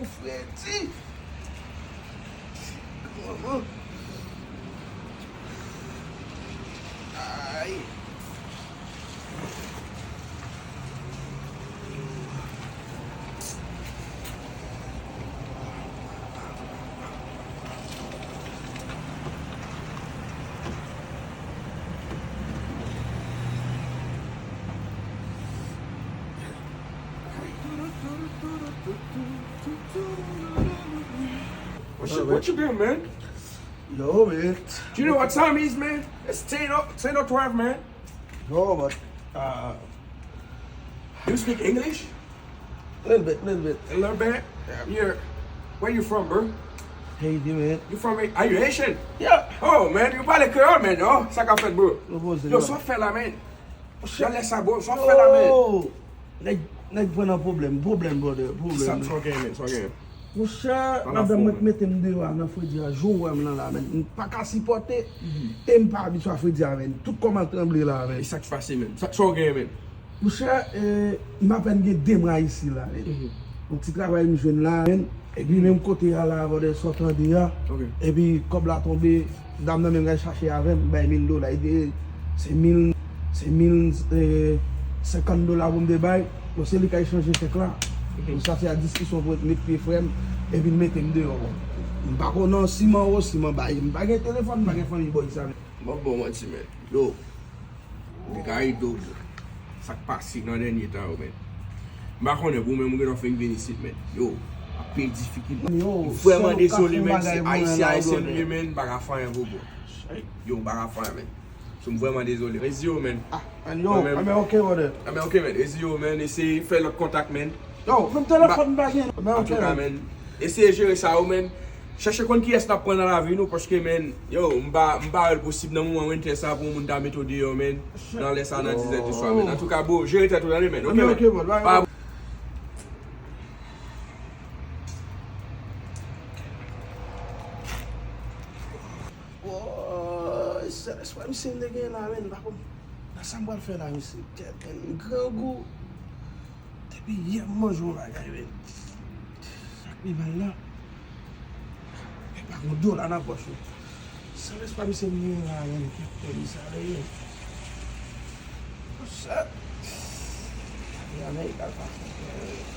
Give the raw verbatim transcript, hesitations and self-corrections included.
Fredi. Manman. Ay. What you, what you doing, man? Yo, man. Do you know what time it is, man? It's ten o, ten o twelve, man. No, but, uh, you speak English? Little bit, little bit. A little bit? Yeah. You're, where you from, bro? Haiti, man. You from, are you Haitian? Yeah. Oh, man, you pale kreyòl, man, yo. Sa k ap fèt, bro? Yo, sa w fè la, man? Nan lè sa, bro, sa w fè la, man? Yo, nèg, nèg pran nan pwoblèm, pwoblèm, brother, pwoblèm. Sa, sa w gen, man, sa w gen. Monchè, madanm mwen k mete m deyò a nan fredi a, jou w wè m nan la, man. M pa ka sipòte, e m pa abitye a fredi a, man. Tout kò m ap tranble la, man. E sa k pase, man? Sa, sa w gen, man? Monchè, e, m apèn gen de mwa isi la, man. Yon ti travay m jwenn la, man. Epi menm kote a la, brother, sa w tande a. Epi kòb la tonbe, dam nan menm k al chache avè m, bay mil dola. Li te, se mil, se mil, e, senkant dola pou m te bay. Bon, se li k al chanje chèk la. Bon, sa se a diskisyon pou met pye frè m, epi l mete m deyò, bon. M pa konnen si m anwo, si m anba. M pa gen telefòn, m pa gen fanmi bò isi a. M ap ba w manti, man. Yo. M te ka ede w, bro. Sa k pase nan dènye tan yo, man? M pa konnen pou ou menm ou gentan fenk vin isit, man. Yo, anpil difikilte. M vrèman dezole, man. Se Ayisyen, Ayisyen nou ye, man. M pa ka fè anyen pou ou, bro. Yo, m pa ka fè anyen, man. So, m vrèman dezole. Rezi yo, man. Ah, man, yo, mwen menm, anben, ok, brother. Anben, ok, man. Rezi yo, man. Eseye fè lòt kontak, man. Yo, menm telefòn m pa gen. Anben, ok, man. Antouka, man. Eseye jere sa yo, man. Chèche konn kiyès n ap pran nan lavi nou, paske, man, yo, m pa, m pa wè l posib nan moman winter sa pou yon moun ta mete w deyò, man. Nan lè sa, nan diz è di swa, man. Antouka, bro, jere tèt ou, tande, man. Ok, man. Ok, bro. Pa Woy, sèl espwa misye m te gen la, man, m pa konn nan sa m pral fè la, mesye. Kèt, man, m grangou. Depi yè m manje yon bagay, man. Sa k pi mal la, e pa gon dola nan pòch ou. Sèl espwa misye m gen la, man, kèt, man, sa le ye. Monchè. Gade Amerik al pase.